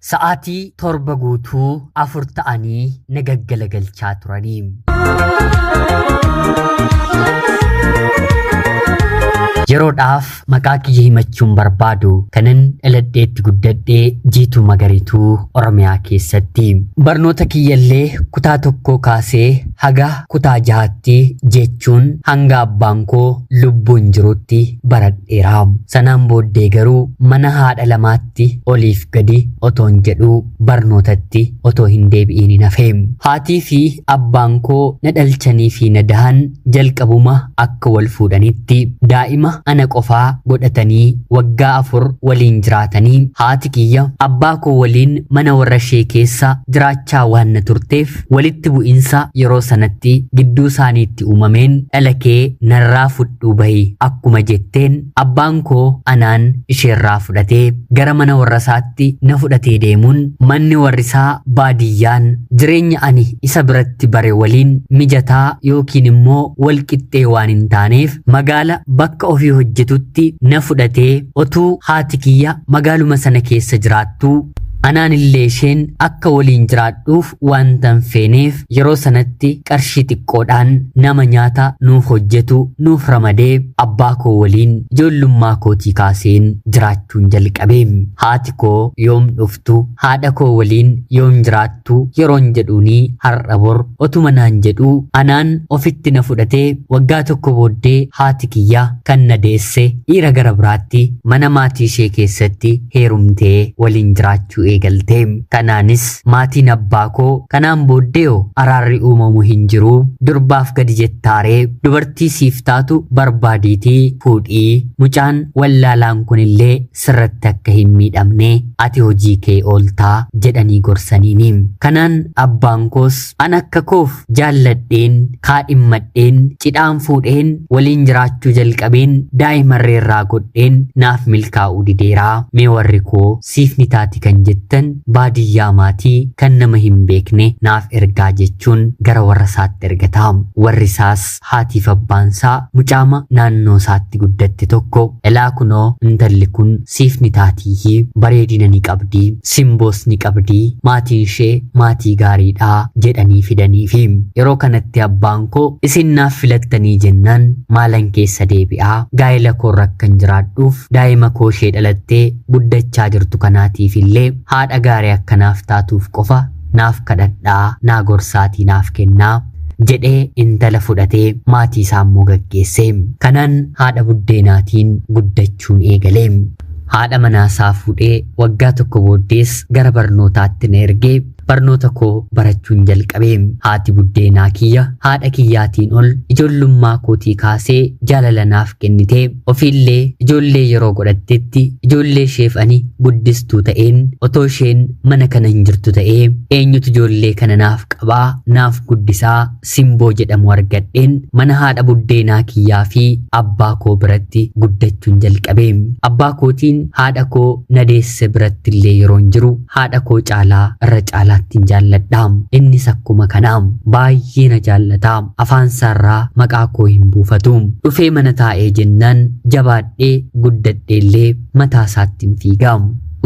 Sa'aatii 7 guutuu 4 ta'anii na gaggalagalchaa turanii. Yeroodhaaf maqaa kiyya himachuun barbaadu kanan dhaladheetti guddadhee Jiituu Magariituu Oromiyaa keessatti. Barnoota kiyyallee kutaa tokkoo kaasee haga kutaa jahaatti jechuun hanga abbaan koo lubbuun jirutti baradheera. Sanaan booddee garuu mana haadha lamaatti oliif gadi otoon jedhuu barnootatti otoo hin deebi'iin hin hafe. Haatii fi abbaan koo na dhalchanii fi na dahan jalqabuma akka wal fuudhanitti daa'ima ana qofaa godhatanii waggaa 4 waliin jiraatanii haati kiyya abbaa koo waliin mana warra ishee keessa jiraachaa waan na turteef walitti bu'insa yeroo sanatti gidduu isaaniitti uumameen dhala kee narraa fudhuu bahi akkuma jetteen abbaan koo anaan isheerraa fudhatee gara mana warra isaatti na fudhatee deemuun manni warri isaa baadiyyaan jireenya ani isa biratti bare waliin mijataa yookiin immoo wal qixxee waan hin taaneef magaala bakka ofii hojjetutti na fudhatee otuu haati kiyya magaaluma sana keessa jiraattuu anaan illee isheen akka waliin jiraadhuuf wanta hin feeneef yeroo sanatti qarshii xiqqoodhaan nama nyaata nuuf hojjetu nuuf ramadee abbaa koo waliin ijoollummaa kootii kaaseen jiraachuun jalqabe. Haati koo yoom dhuftu haadha koo waliin yoom jiraattu yeroon jedhuunii har'a bor otuma naan jedhuu anaan ofitti na fudhatee waggaa tokko booddee haati kiyya kan na deesse dhiira gara biraatti mana maatii ishee keessatti heerumtee waliin jiraachuu eegalte. Kanaanis maatiin abbaa koo kanaan booddee araarri uumamu hin jiru durbaaf gadi jettaaree dubartii siif taatu barbaadiitii fuudhii mucaan wallaalaan kunillee sirratti akka hin miidhamne ati hojii kee ooltaa jedhanii gorsaniini. Kanaan abbaan koos an akka koof jaalladheen kaadhimmadheen cidhaan fuudheen waliin jiraachuu jalqabeen daa'imarreerraa godheen naaf milkaa'uu dideeraa mee warri koo siif ni taati kan jettan baadiyyaa maatii kan nama hin beekne naaf ergaa jechuun gara warra isaatti ergata. Warri isaas haatiif abbaan isaa mucaama naannoo isaatti guddatte tokko elaa kunoo intalli kun siif ni taatii bareedina ni qabdii simboos ni qabdii maatiin ishee maatii gaariidhaa jedhanii fidaniifi. Yeroo kanatti abbaan koo isin naaf filattanii jennaan maalan keessa deebi'aa gaa'ela koo rakkan jiraadhuuf daa'ima koo ishee dhalattee guddachaa jirtu kanaatiif illee haadha gaarii akkanaaf taatuuf qofa naaf kadhadhaa naa gorsaatii naaf kennaa jedhee intala fudhatee maatii isaa immoo gaggeesse. Kanaan haadha buddeenaatiin guddachuun eegale. Haadha manaasaa fuudhee waggaa tokko booddees gara barnootaatti na ergee barnoota koo barachuun jalqabe. Haati buddeenaa kiyya haadha kiyyaatiin ol ijoollummaa kootii kaasee jaalala naaf kennitee ofiillee ijoollee yeroo godhattetti ijoollee isheef ani guddistuu ta'een otoo isheen mana kana hin jirtu ta'ee eenyutu ijoollee kana naaf qabaa naaf guddisaa simboo jedhamu argadheen mana haadha buddeenaa kiyyaa fi abbaa koo biratti guddachuun jalqabe. Abbaa kootiin haadha koo na deesse biratti illee yeroon jiru haadha koo caalaa irra caalaa ittiin jaalladha. Innis akkuma kanaa baay'ee na jaallata. Afaan isaarraa maqaa koo hin buufatu. Dhufee mana taa'ee jennaan jabaadhee guddadhee illee mataa isaatti hin fiiga.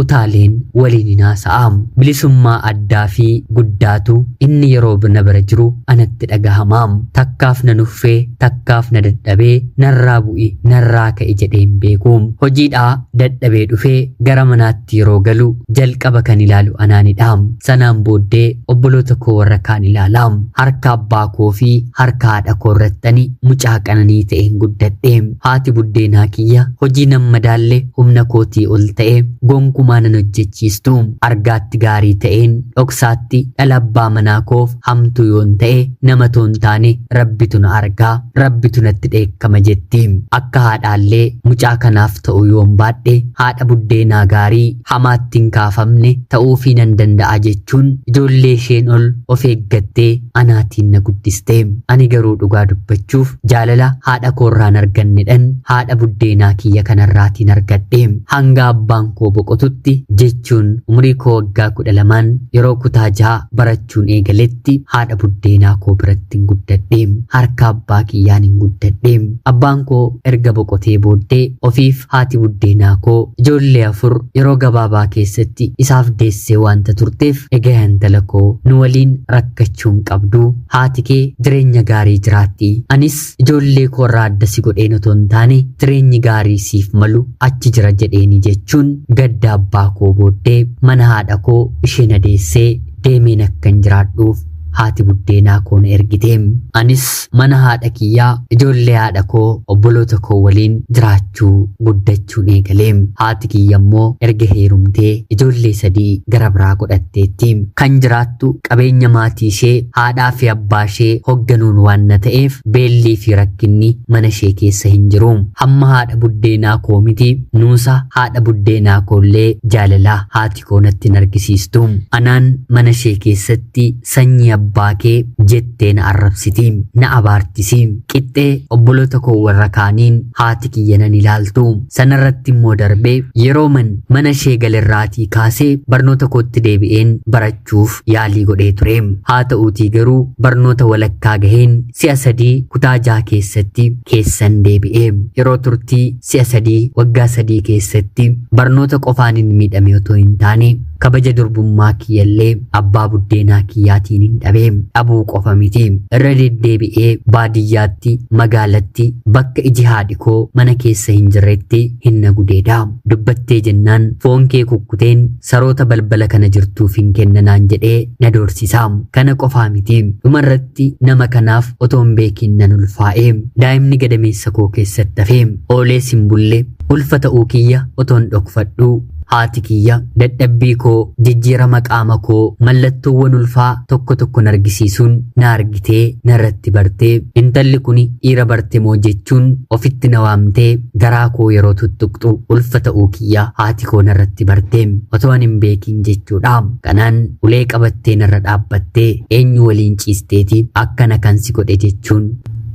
Utaaleen waliin hin haasa'a. Bilisummaa addaa fi guddaatu inni yeroo na bira jiru anatti dhagahama. Takkaaf na nuffee, takkaaf na dadhabee, narraa bu'i, narraa ka'i jedhee hin beeku. Hojiidhaa dadhabee dhufee gara manaatti yeroo galu jalqaba kan ilaalu anaanidha. Sanaan booddee obboloota koo warra kaan ilaala. Harka abbaa koo fi harka haadha koo irrattani mucaa qananii ta'een guddadhe. Haati buddeenaa kiyya hojii nan madaalle humna kootii ol ta'e gonkumaa nan hojjechiistu. Argaatti gaarii ta'een dhoksaatti dhala abbaa manaa koof hamtuu yoon ta'e nama toon taane rabbitu na argaa rabbitu natti dheekkama jetti. Akka haadhaallee mucaa kanaaf ta'u yoon baadhe haadha buddeenaa gaarii hamaatti hin kaafamne ta'uufii nan danda'a jechuun ijoollee isheen ol of eeggattee anaatiin na guddiste. Ani garuu dhugaa dubbachuuf jaalala haadha koorraan argannedhan haadha buddeenaa kiyya kanarraatiin argadhe. Hanga abbaan koo boqotutti beekutti jechuun umurii koo waggaa 12 yeroo kutaa 6 barachuun eegaletti haadha buddeenaa koo biratti hin guddadhe. Harka abbaa kiyyaan hin guddadhe. Abbaan koo erga boqotee booddee ofiif haati buddeenaa koo ijoollee 4 yeroo gabaabaa keessatti isaaf deessee waanta turteef, egaa intala koo nu waliin rakkachuu hin qabdu, haati kee jireenya gaarii jiraatti, anis ijoollee koo irraa adda si godheen otoo hin taane jireenyi gaarii siif malu achi jira jedheeni jechuun gadda abbaa koo booddee mana haadha koo ishee na deessee deemeen akkan jiraadhuuf haati buddeenaa koo na ergite. Anis mana haadha kiyyaa ijoollee haadha koo obboloota koo waliin jiraachuu guddachuun eegale. Haati kiyya immoo erga heerumtee ijoollee 3 gara biraa godhatteetti. Kan jiraattu qabeenya maatii ishee haadhaa fi abbaa ishee hoogganuun waan na ta'eef beellii fi rakkinni mana ishee keessa hin jiru. Hamma haadha buddeenaa koo miti, nuusa haadha buddeenaa koollee jaalalaa haati koo natti hin argisiistu. Anaan mana ishee keessatti sanyii abbaa kee jettee na arrabsiti, na abaartisi. Qixxee obboloota koo warra kaaniin haati kiyya nan ilaaltu. Sanarratti immoo darbee yeroo mana ishee galerraatii kaasee barnoota kootti deebi'een barachuuf yaalii godhee ture. Haa ta'uutii garuu barnoota walakkaa gaheen si'a 3 kutaa 6 keessatti keessan deebi'e. Yeroo turtii si'a 3 waggaa 3 keessatti barnoota qofaan hin miidhame otoo hin taane kabaja durbummaa kiyyallee abbaa buddeenaa kiyyaatiin hin dhabe. Dhabuu qofa miti, irra deddeebi'ee baadiyyaatti, magaalatti, bakka iji haadhi koo mana keessa hin jirretti hin na gudeeda. Dubbattee jennaan foon kee kukkuteen saroota balbala kana jirtuuf hin kennanaan jedhee na doorsisa. Kana qofaa miti, dhumarratti nama kanaaf otoo hin beekin nan ulfaa'e. Daa'imni gadameessa koo keessatti hafe. Oolees hin bulle. Ulfa ta'uu kiyya otoo hin dhokfadhu. Haati kiyya dadhabbii koo, jijjiirama qaama koo, mallattoowwan ulfaa tokko tokkoon argisiisuun na argitee narratti bartee, intalli kun dhiira barte moo jechuun ofitti na waamtee garaa koo yeroo tuttuqxu ulfa ta'uu kiyya haati koo narratti bartee otoo ani hin beekin jechuudha. Kanaan ulee qabattee narra dhaabbattee eenyu waliin ciisteeti akkana kan si godhe jechuun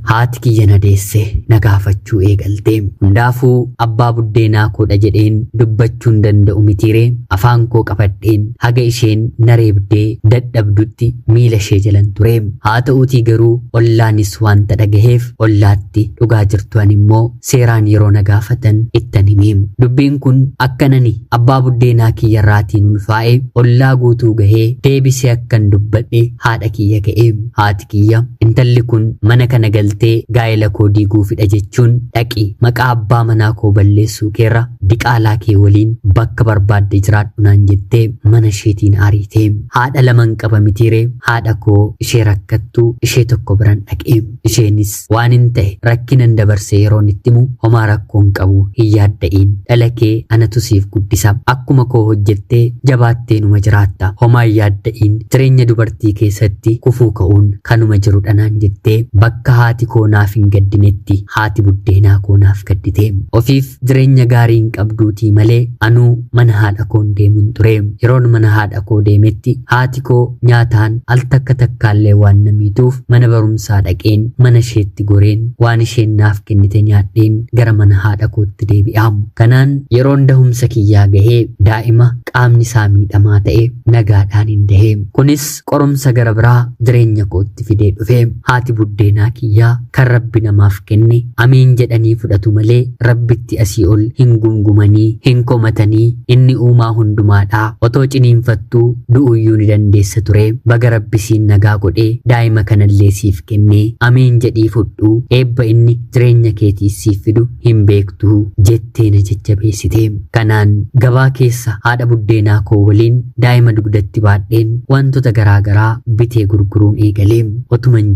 haati kiyya na deesse na gaafachuu eegalte. Hundaafuu abbaa buddeenaa koodha jedheen dubbachuu hin danda'u mitiiree afaan koo qabadheen haga isheen na reebdee dadhabdutti miila ishee jalan ture. Haa ta'uutii garuu ollaanis wanta dhagaheef ollaatti dhugaa jirtu ani immoo seeraan yeroo na gaafatan ittan hime. Dubbiin kun akkanani abbaa buddeenaa kiyyarraatiin ulfaa'e ollaa guutuu gahee deebisee akkan dubbadhe haadha kiyya ga'e. Haati kiyya intalli kun mana kana galte gaa'ela koo diiguu fidha jechuun dhaqi maqaa abbaa manaa koo balleessuu keerra diqaalaa kee waliin bakka barbaadde jiraadhu naan jettee mana isheetiin ariite. Haadha laman qaba mitiiree haadha koo ishee rakkattuu ishee tokko biran dhaqe. Isheenis waan hin ta'e rakkinan dabarsee yeroon itti himu homaa rakkoon qabu hin yaadda'iin, dhala kee anatu siif guddisa, akkuma koo hojjettee jabaattee numa jiraatta, homaa hin yaadda'iin, jireenya dubartii keessatti kufuu ka'uun kanuma jirudha naan jettee bakka haati koo naaf hin gaddinetti haati buddeenaa koo naaf gaddite. Ofiif jireenya gaarii hin qabduutii malee anuu mana haadha koon deemuun ture. Yeroon mana haadha koo deemetti haati koo nyaataan al takka takkaallee waan na miituuf mana barumsaa dhaqeen mana isheetti goreen waan isheen naaf kennite nyaadheen gara mana haadha kootti deebi'a. Kanaan yeroon dahumsa kiyyaa gahee daa'ima qaamni isaa miidhamaa ta'e nagaadhaan hin dahee. Kunis qorumsa gara biraa jireenya kootti fidee dhufe. Haati buddeenaa kiyyaa kan rabbi namaaf kenne amiin jedhanii fudhatu malee rabbitti asii ol hin gungumanii hin komatanii, inni uumaa hundumaadhaa, otoo ciniinfattuu du'uyyuu ni dandeessa ture, baga rabbi siin nagaa godhee daa'ima kanallee siif kennee amiin jedhii fudhuu, eebba inni jireenya keetii siif fidu hin beektuu jettee na jajjabeessite. Kanaan gabaa keessa haadha buddeenaa koo waliin daa'ima dugdatti baadheen wantoota garaa garaa bitee gurguruun eegalee. Otuman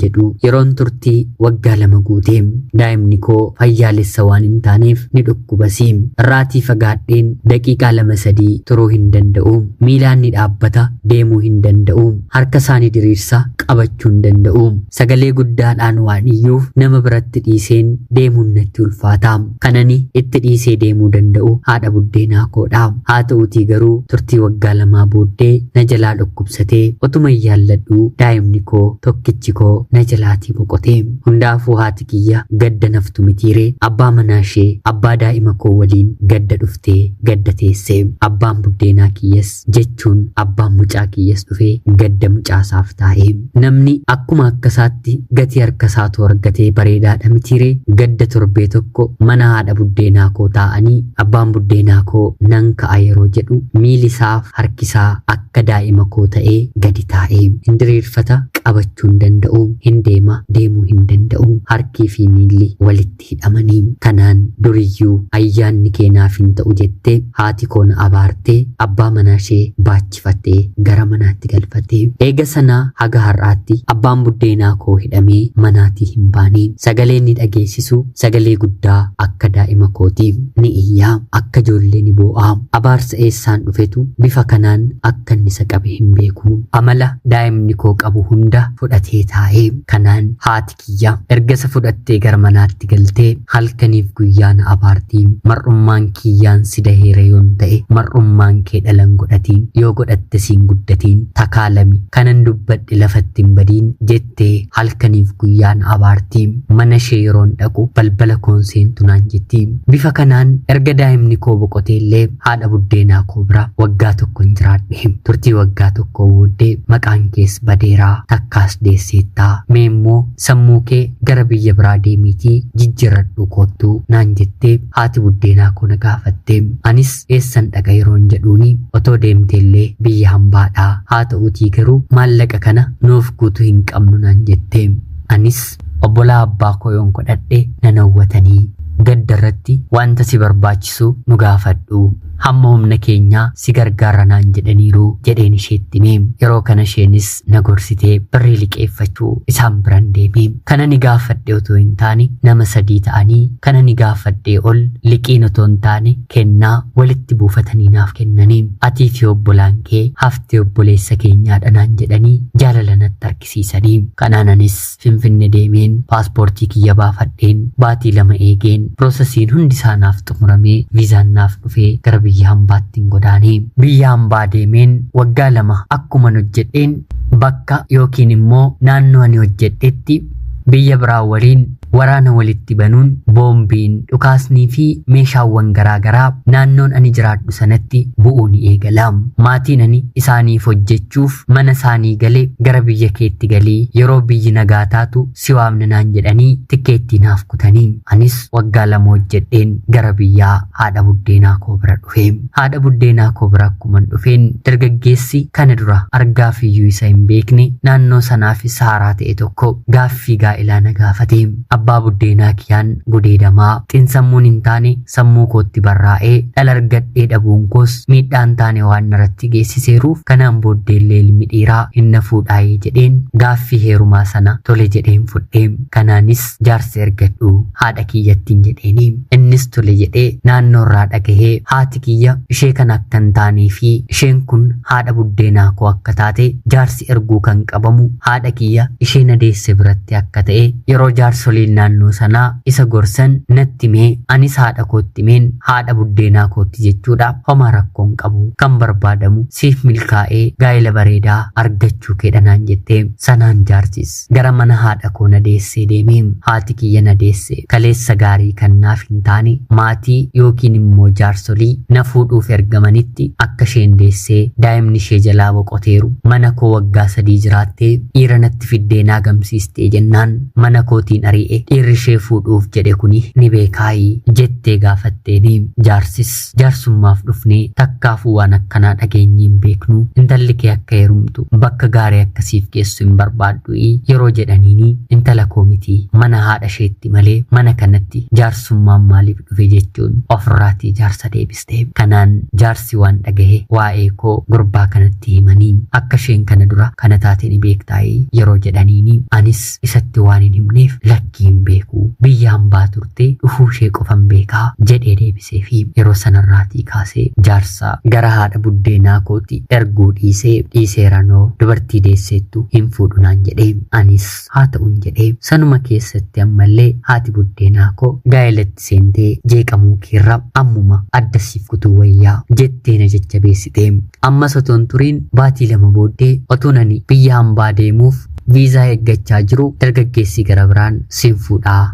jedhuu yeroon turtii waggaa 2 guutee daa'imni koo fayyaalessa waan hin taaneef ni dhukkubasi. Irraatii fagaadheen daqiiqaa 2-3 turuu hin danda'u. Miila Miilaan ni dhaabbata, deemuu hin danda'u. Harka isaa ni diriirsa, qabachuu hin danda'u. Sagalee guddaadhaan waan iyyuuf nama biratti dhiiseen deemuun natti ulfaata. Kan ani itti dhiisee deemuu danda'u haadha buddeenaa koodha. Haa ta'uutii garuu turtii waggaa 2 booddee na jalaa dhukkubsatee otuma hin yaalladhuu daa'imni koo tokkichi koo na jalaatii boqote. Hundaafuu haati kiyya gadda naftu mitiiree abbaa manaa ishee abbaa daa'ima koo waliin gadda dhuftee gadda teesse. Abbaan buddeenaa kiyyas jechuun abbaan mucaa kiyyas dhufee gadda mucaasaaf taa'e. Namni akkuma akkasaatti gatii harkasaatu argatee bareedaadha mitiiree gadda torbee tokko mana haadha buddeenaa koo taa'anii abbaan buddeenaa koo nan ka'a yeroo jedhu miilli isaaf harkisaa akka daa'ima koo ta'ee gadi taa'e. Hin diriirfata, qabachuu hin danda'u, hin deema, deemuu hin danda'u. Harkii fi miilli walitti hidhamanii. Kanaan duriyyuu ayyaanni kee naaf hin ta'u jettee haati koo na abaartee abbaa manaa ishee baachifattee gara manaatti galfatte. Eega sanaa haga har'aatti abbaan buddeenaa koo hidhamee manaatii hin baane. Sagalee ni dhageessisu, sagalee guddaa akka daa'ima kooti. Ni iyyaa, akka ijoollee ni boo'aa. Abaarsa eessaan dhufetu bifa kanaan akka inni isa qabe hin beeku. Amala daa'imni koo qabu hunda fudhatee taa'e. Kanaan haati kiyya erga isa fudhattee gara manaatti galtee halkaniif guyyaa na abaarti. Mar'ummaan kiyyaan si daheera yoon ta'e mar'ummaan kee dhalan godhatiin, yoo godhatte siin guddatiin, takaalami kanan dubbadhe lafatti hin badiin jettee halkaniif guyyaa na abaarti. Mana ishee yeroon dhaqu balbala koon seentu naan jetti. Bifa kanaan erga daa'imni koo boqotee illee haadha buddeenaa koo bira waggaa 1 hin jiraadhe. Turtii waggaa 1 booddee maqaan kees badeeraa, takkaas deesseettaa, mee immoo sammuu kee gara biyya biraa deemiitii jijjiiradhu koottuu naan jettee haati buddeenaa koo na gaafatte. Anis eessan dhaqa yeroon jedhuuni otoo deemteellee biyya hambaadhaa, haa ta'uutii garuu maallaqa kana nuuf guutuu hin qabnu naan jette. Anis obbolaa abbaa koo yoon godhadhe nan hawwatanii gadda irratti wanta si barbaachisu nu gaafadhu, hamma humna keenyaa si gargaara naan jedhaniiru jedheen isheetti hime. Yeroo kana isheenis na gorsitee birrii liqeeffachuu isaan biran deeme. Kana ni gaafadhe otoo hin taane nama 3 ta'anii kana ni gaafadhee ol liqiin otoo hin taane kennaa walitti buufatanii naaf kennanii. Atii fi obbolaan kee haftee obboleessa keenyaadha naan jedhanii jaalala natti argisiisanii. Kanaan anis Finfinne deemeen paaspoortii kiyya baafadheen baatii 2 eegeen piroosesiin hundi isaa naaf xumuramee viizaan naaf dhufee gara biyya hambaatti hin godaane. Biyya hambaa deemeen waggaa 2 akkuman hojjedheen bakka yookiin immoo naannoo ani hojjedhetti biyya biraa waliin waraana walitti banuun boombiin dhukaasnii fi meeshaawwan garaagaraa naannoon ani jiraadhu sanatti bu'uu ni eegala. Maatiin ani isaaniif hojjechuuf mana isaanii galee gara biyya keetti galii yeroo biyyi nagaa taatu si waamna naan jedhanii tikkeettii naaf kutanii. Anis waggaa 2 hojjedheen gara biyyaa haadha buddeenaa koo bira dhufe. Haadha buddeenaa koo bira akkuman dhufeen dargaggeessi kana dura argaa fiyyuu isa hin beekne naannoo sanaafis haaraa ta'e tokko gaaffii gaa'ilaa na gaafate. Abbaa buddeenaa kiyyaan gudeedamaa xinsammuun hin taane sammuu kootti barraa'ee dhala argadhee dhabuun koos miidhaan taane waan narratti geessiseeruuf kanaan booddeellee ilmi dhiiraa hin na fuudhaayee jedheen gaaffii heerumaa sana tole jedheen fudhee. Kanaanis jaarsa ergadhu haadha kiyyattiin jedheeni. Innis tole jedhee naannoorraa dhagahee haati kiyya ishee kana akka hin taanee fi isheen kun haadha buddeenaa koo akka taate jaarsi erguu kan qabamu haadha kiyya ishee na deesse biratti akka ta'e yeroo jaarsoliin naannoo sanaa isa gorsan natti mee anis haadha kootti meen haadha buddeenaa kootti jechuudha. Homaa rakkoon qabu kan barbaadamu siif milkaa'ee gaa'ela bareedaa argachuu keedha naan jettee. Sanaan jaarsis gara mana haadha koo na deessee deemee haati kiyya na deesse kaleessa gaarii kan naaf hin taane maatii yookiin immoo jaarsolii na fuudhuuf ergamanitti akka isheen deessee daa'imni ishee jalaa boqoteeru mana koo waggaa 3 jiraattee dhiira natti fiddee naa gamsiistee jennaan mana kootiin ari'e dhiirri ishee fuudhuuf jedhe kuni ni beekaayi jettee gaafatteeni. Jaarsis jaarsummaaf dhufnee takkaafuu waan akkanaa dhageenye hin beeknu, intalli kee akka heerumtu bakka gaarii akkasiif geessu hin barbaaddu yeroo jedhaniini intala koo miti mana haadha isheetti malee mana kanatti jaarsummaan maaliif dhufe jechuun ofirraatii jaarsa deebiste. Kanaan jaarsi waan dhagahe waa'ee koo gurbaa kanatti himanii akka isheen kana dura kana taate ni beektaayi yeroo jedhaniini anis isatti waan hin himneef lakkii Lakkii hin beeku, biyya hambaa turtee dhufuu ishee qofan beekaa jedhee deebisee fi yeroo sanarraatii kaasee jaarsa gara haadha buddeenaa kooti erguu dhiisee dhiiseeranoo dubartii deesseettu hin fuudhu naan jedhee anis haa ta'uun jedhee sanuma keessatti ammallee haati buddeenaa koo gaa'elatti seentee jeeqamuu keerra ammuma adda siif kutuu wayyaa jettee na jajjabeessite. Ammas otoon turiin baatii 2 booddee otuun ani biyya hambaa deemuuf viizaa eeggachaa jiru dargaggeessi gara biraan siin fuudhaa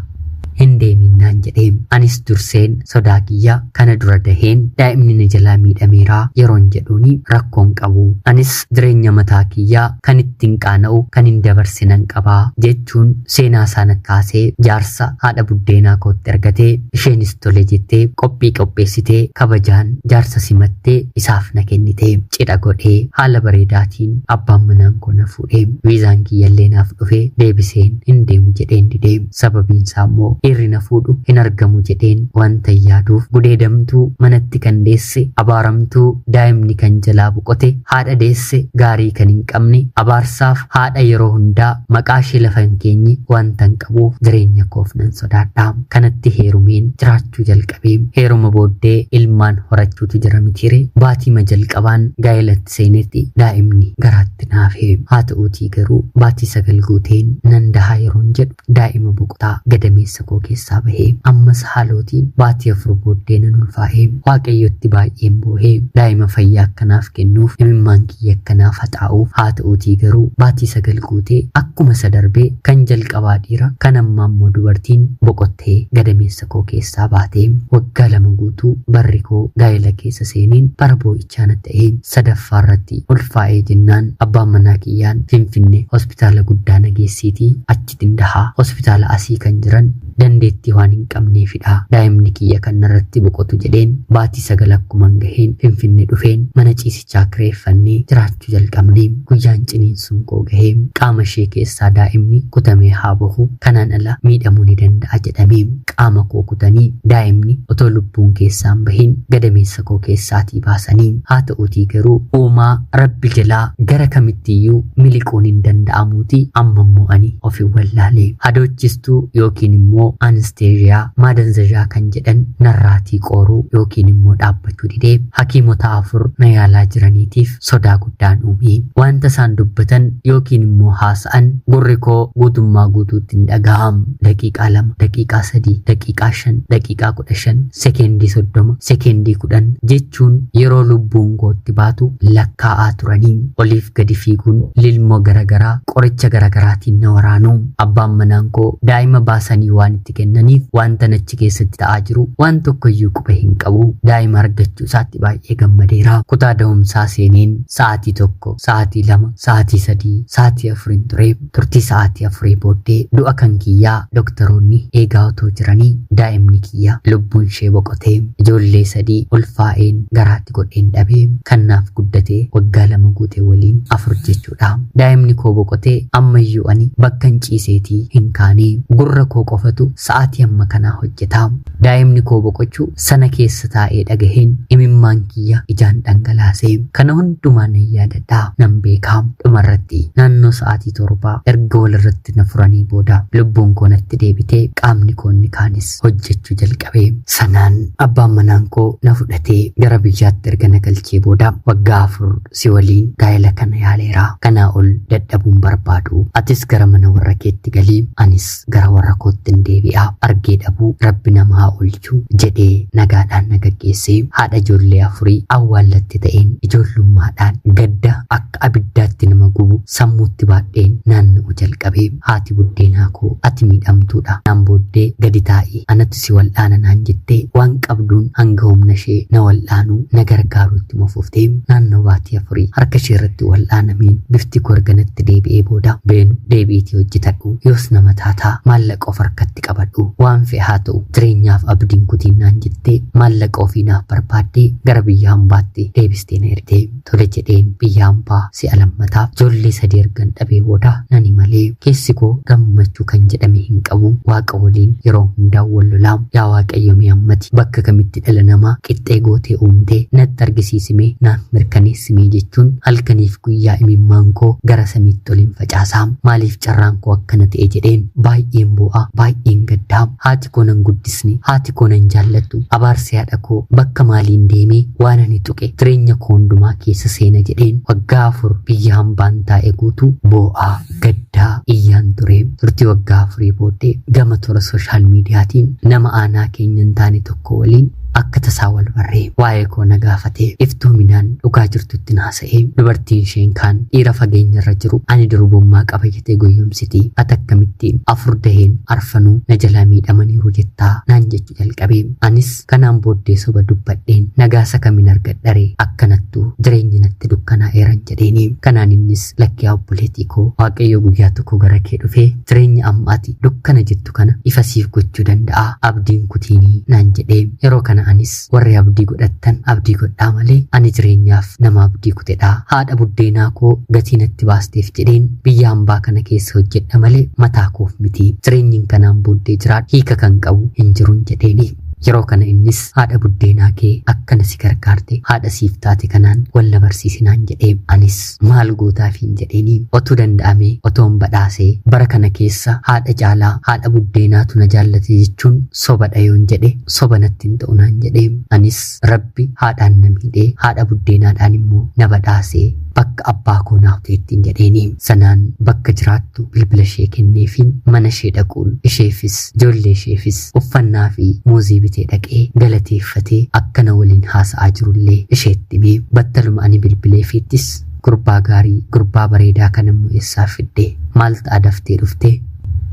hin deemin naan jedhee anis durseen sodaa kiyya kana dura daheen daa'imni na jalaa miidhameeraa yeroon jedhuuni rakkoon qabu anis jireenya mataa kiyyaa kan ittiin qaana'u kan hin dabarsinan qabaa jechuun seenaa sana kaasee jaarsa haadha buddeenaa kootti argatee isheenis tole jettee qophii qopheessitee kabajaan jaarsa simattee isaaf na kennite cidha godhee haala bareedaatiin abbaan manaan koo na fuudhee viizaan kiyyallee naaf dhufee deebiseen hin deemu jedheen didee sababiin isaa immoo dhiirri na fuudhu hin argamu jedheen wanta yaaduuf gudeedamtuu manatti kan deesse abaaramtuu daa'imni kan jalaa boqote haadha deesse gaarii kan hin qabne abaarsaaf haadha yeroo hundaa maqaa ishee lafa hin keenye wanta hin qabuuf jireenya koof nan sodaadha. Kanatti heerumeen jiraachuu jalqabee heeruma booddee ilmaan horachuutu jira mitiire baatiima jalqabaan gaa'elatti seenetti daa'imni garaatti naafee haa ta'uutii garuu baatii 9 guuteen nan dahaa yeroon jedhu daa'ima boqotaa gadameessa koo keessaa bahee ammas haalootiin baatii 4 booddee nan ulfaa'ee waaqayyotti baay'een boohee daa'ima fayyaa akkanaaf kennuuf imimmaan kiyya akkanaaf haxaa'uuf haa ta'uutii garuu baatii 9 guutee akkuma isa darbee kan jalqabaa dhiira kan ammaa immoo dubartiin boqottee gadameessa koo keessaa baatee waggaa 2 guutuu barri koo gaa'ela keessa seeniin bara boo'ichaa na ta'ee sadaffaa irratti ulfaa'ee jennaan abbaan manaa kiyyaan Finfinnee hospitaala guddaa na geessiitii achitti dahaa hospitaala asii kan jiran dandeettii waan hin qabneefidha daa'imni kiyya kan narratti boqotu jedheen baatii 9 akkuman gaheen Finfinnee dhufeen mana ciisichaa kireeffannee jiraachuu jalqabnee guyyaan ciniinsuun koo gahee qaama ishee keessaa daa'imni kutamee haa bahu kanaan ala miidhamuu ni danda'a jedhamee qaama koo kutanii daa'imni otoo lubbuun keessaan bahin gadameessa koo keessaatii baasanii haa ta'uutii garuu uumaa rabbi jalaa gara kamittiyyuu miliquun hin danda'amuutii amma immoo ani ofi wallaalee hadoochistuu yookiin immoo anesteeziyaa maadanzazhaa kan jedhan narraatii qooruu yookiin immoo dhaabbachuu didee hakiimota 4 na yaalaa jiraniitiif sodaa guddaan uumee wanta isaan dubbatan yookiin immoo haasa'an gurri koo guutummaa guutuutti hin dhaga'amu. Daqiiqaa 2, daqiiqaa 3, daqiiqaa 5, daqiiqaa 15, sekeendii 30, sekeendii 10 jechuun yeroo lubbuun kootti baatu lakkaa'aa turanii oliif gadi fiiguun lilmoo garagaraa qoricha garagaraatiin na waraanu. Abbaan manaan koo daa'ima baasanii waan itti kennaniif wanta achi keessatti ta'aa jiru waan tokkoyyuu quba hin qabu. Daa'ima argachuu isaatti baay'ee gammadeera. Kutaa da'umsaa seeneen sa'aatii 1, sa'aatii 2, sa'aatii 3, sa'aatii 4 ture. Turtii sa'aatii 4 booddee du'a kan kiyyaa doktoroonni eegaa otoo jiranii daa'imni kiyya lubbuun ishee boqotee ijoollee 3 ulfaa'een garaatti godheen dhabee kannaaf guddatee waggaa 2 guutee waliin 4 jechuudha. Daa'imni koo boqotee ammayyuu ani bakka hin ciiseetii hin kaane gurra koo qofatu sa'aatii amma kanaa hojjeta. Daa'imni koo boqochuu sana keessa taa'ee dhagaheen imimmaan kiyya ijaan dhangalaasee kana hundumaa nan yaadadha nan beekaa. Dhumarratti naannoo sa'aatii 7 erga walirratti na furanii booda lubbuun koo natti deebitee qaamni koo inni kaanis hojjechuu jalqabee sanaan abbaan manaan koo na fudhatee gara biyyaatti erga na galchee booda waggaa 4 si waliin gaa'ela kana yaaleera kanaa ol dadhabuun barbaadu atis gara mana warra keetti galii anis gara warra kootti hin deebi'a argee dhabuu rabbi nama haa oolchu jedhee nagaadhaan na gaggeessee haadha ijoollee 4 awwaallatti ta'een ijoollummaadhaan gadda akka abiddaatti nama gubu sammuutti baadheen naanna'u jalqabee haati buddeenaa koo ati miidhamtuudha naan booddee gadi taa'ii anatu si wal'aana naan jettee waan qabduun hanga humna ishee na wal'aanuu na gargaaruutti mofuuftee naannoo baatii 4 harka ishee irratti wal'aanameen bifti koo erga natti deebi'ee booda beenu deebiitii hojjetadhu yoos nama taataa maallaqa of harkatti qabadhu waan fe'e haa ta'u jireenyaaf abdiin kutiin naan jettee maallaqa ofii naaf barbaaddee gara biyya hambaatti deebistee na ergite. Tole jedheen biyya hambaa si'a lammataaf ijoollee 3 ergan dhabee booda nani malee keessi koo gammachuu kan jedhame hin qabu. Waaqa waliin yeroo hundaa wal lolaa. Yaa Waaqayyo mee ammati bakka kamitti dhala namaa qixxee gootee uumtee natti argisiisimee naan mirkaneessimee jechuun halkaniif guyyaa imimmaan koo gara samiitti oliin facaasaa. Maaliif carraan koo akkana ta'e jedheen baay'een boo'aa, baay'een gaddaa. Haati koo nan guddisne, haati koo nan jaallattu, abaarsi haadha koo bakka maaliin deemee waan ani tuqe jireenya koo hundumaa keessa seena jedheen waggaa 4 biyya hambaan taa'e guutuu boo'aa, gaddaa, iyyaan ture. Turtii waggaa 4 booddee gama toora sooshaal miidiyaatiin nama aanaa keenya hin taane tokko waliin akka tasaa wal barree waa'ee koo na gaafatee iftoominaan dhugaa jirtutti naasa'ee. Dubartiin isheen kaan dhiira fageenya irra jiru ani durbummaa qaba jettee goyyomsiti, ati akkamittiin 4 daheen arfanuu na jalaa miidhamaniiru jettaa naan jechuu jalqabee. Anis kanaan booddee soba dubbadheen nagaasa kamiin argadharee akkanattuu jireenyi natti dukkanaa'eeran jedheeni. Kanaan innis lakkii obboleettii koo Waaqayyo guyyaa tokko gara kee dhufee jireenya amma ati dukkana jettu kana ifa siif gochuu danda'a, abdiin kutiinii naan jedhee. Yeroo kana anis warri abdii godhattan abdii godhaa malee ani jireenyaaf nama abdii kutedha. Haadha buddeenaa koo gatii natti baasteef jedheen biyya hambaa kana keessa hojjedha malee mataa koof miti. Jireenyiin kanaan booddee jiraadhu hiika kan qabu hin jiruun jedheeni. Yeroo kana innis haadha buddeenaa kee akkana si gargaarte haadha siif taate kanaan wal na barsiisinaan jedhee. Anis maal gootaafiin jedheeni. Otuu danda'amee otoon badhaasee bara kana keessa haadha caalaa haadha buddeenaatu na jaallate jechuun sobadha yoon jedhe soba natti hin ta'u naan jedhee. Anis rabbi haadhaan na miidhee haadha buddeenaadhaan immoo na badhaasee bakka abbaa koo naaf ta'ettiin jedheeni. Sanaan bakka jiraattu bilbila ishee kenneefiin mana ishee dhaquun isheefis ijoollee isheefis uffannaa fi muuzii bitee dhaqee galateeffatee akkana waliin haasa'aa jirullee isheetti himee. Battaluma ani bilbileefiittis gurbaa gaarii gurbaa bareedaa kan immoo eessaa fiddee maal ta'a daftee dhuftee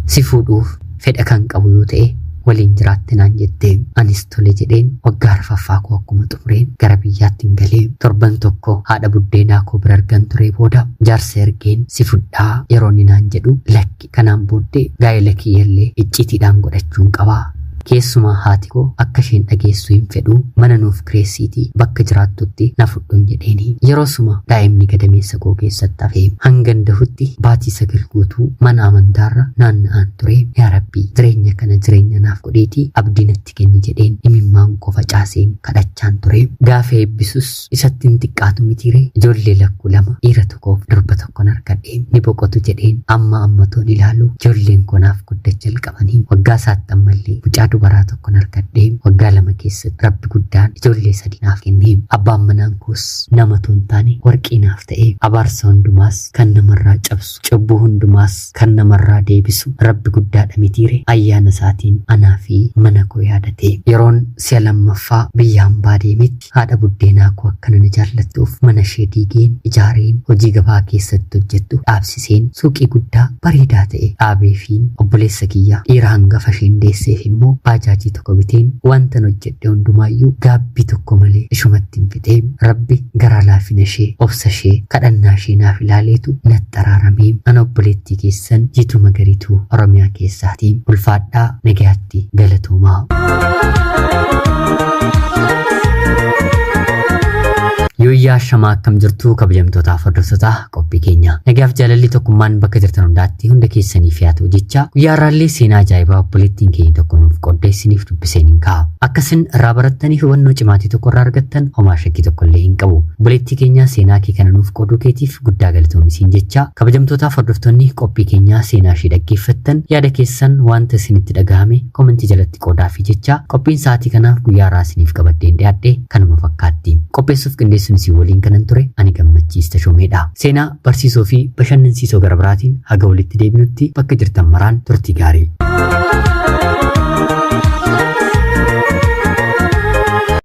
si fuudhuuf fedha kan qabu yoo ta'e waliin jiraatte naan jette. Anis tole jedheen waggaa 4ffaa koo akkuma xumureen gara biyyaatti hin galee. Torban tokko haadha buddeenaa koo bira argan ture booda jaarsa ergeen si fudhaa yeroo inni naan jedhu lakki kanaan booddee gaa'ela kiyyallee icciitiidhaan godhachuun qabaa. Keessumaa haati koo akka isheen dhageessu hin fedhu, mana nuuf kireessiitii bakka jiraattutti na fudhuun jedheeni. Yeroo suma daa'imni gadameessa koo keessatti hafee hangan dahutti baatii 9 guutuu mana amantaarra naanna'aan ture. Yaa Rabbii jireenya kana jireenya naaf godheetii abdii natti kenni jedheen imimmaan koo facaaseen kadhachaan ture. Gaafa eebbisus isatti hin xiqqaatu mitiiree ijoollee lakkuu 2 dhiira tokkoof durba tokkon argadhe. Ni boqotu jedheen amma ammatoon ilaalu ijoolleen koo naaf guddachaa jalqabanii waggaa isaatti ammallee mucaa dubaraa tokkon argadhe. Waggaa 2 keessatti rabbi guddaan ijoollee 3 naaf kenne. Abbaan manaan koos nama otoo hin taane warqii naaf ta'e. Abaarsa hundumaas kan namarraa cabsu, cubbuu hundumaas kan namarraa deebisu rabbi guddaadha mitiire ayyaana isaatiin anaa fi mana koo yaadate. Yeroon si'a 2ffaa biyya hambaa deemetti haadha buddeenaa koo akkana na jaallattuuf mana ishee diigeen ijaareen hojii gabaa keessatti hojjettu dhaabsiseen suuqii guddaa bareedaa ta'e dhaabeefiin obboleessa kiyya dhiira hangafa isheen deesseef immoo baajaajii tokko biteen wantan hojjedhe hundumaayyuu gaabbii tokko malee ishumatti hin fixee. Rabbi garaa laafina ishee, obsa ishee, kadhannaa ishee naaf ilaaleetu natti araaramee. Ana obboleettii keessan Jiituu Magariituu Oromiyaa keessaatii. Ulfaadhaa, nagayaatti, galatoomaa. Yooyyaa shamaa akkam jirtu kabajamtootaaf hordoftoota qophii keenya. Nagaaf jaalalli tokkummaan bakka jirtan hundaatti hunda keessaniif haa ta'u jecha guyyaa har'aallee seenaa ajaa'ibaa obboleettiin keenya tokko nuuf qooddee isiniif dubbiseen hin ka'a. Akkasin irraa barattanii hubannoo cimaatii tokko irraa argattan homaa shakkii tokko illee hin qabu. Obboleettii keenya seenaa kee kana nuuf qooduu keetiif guddaa galatoomi jecha kabajamtootaaf hordoftoonni qophii keenyaa seenaa ishee dhaggeeffattan yaada keessan wanta isinitti dhagahame komentii jalatti qoodaafi jecha qophiin sa'aatii kanaaf guyyaa har'aa isiniif qabaddeen dhiyaadhe kanuma fakkaatti. Qopheessuuf qindeessuun isin waliin kanan ture ani Gammachiis Tashoomeedha. Seenaa barsiisoo fi bashannansiisoo gara biraatiin haga walitti deebinutti bakka jirtan maraan turtii gaarii.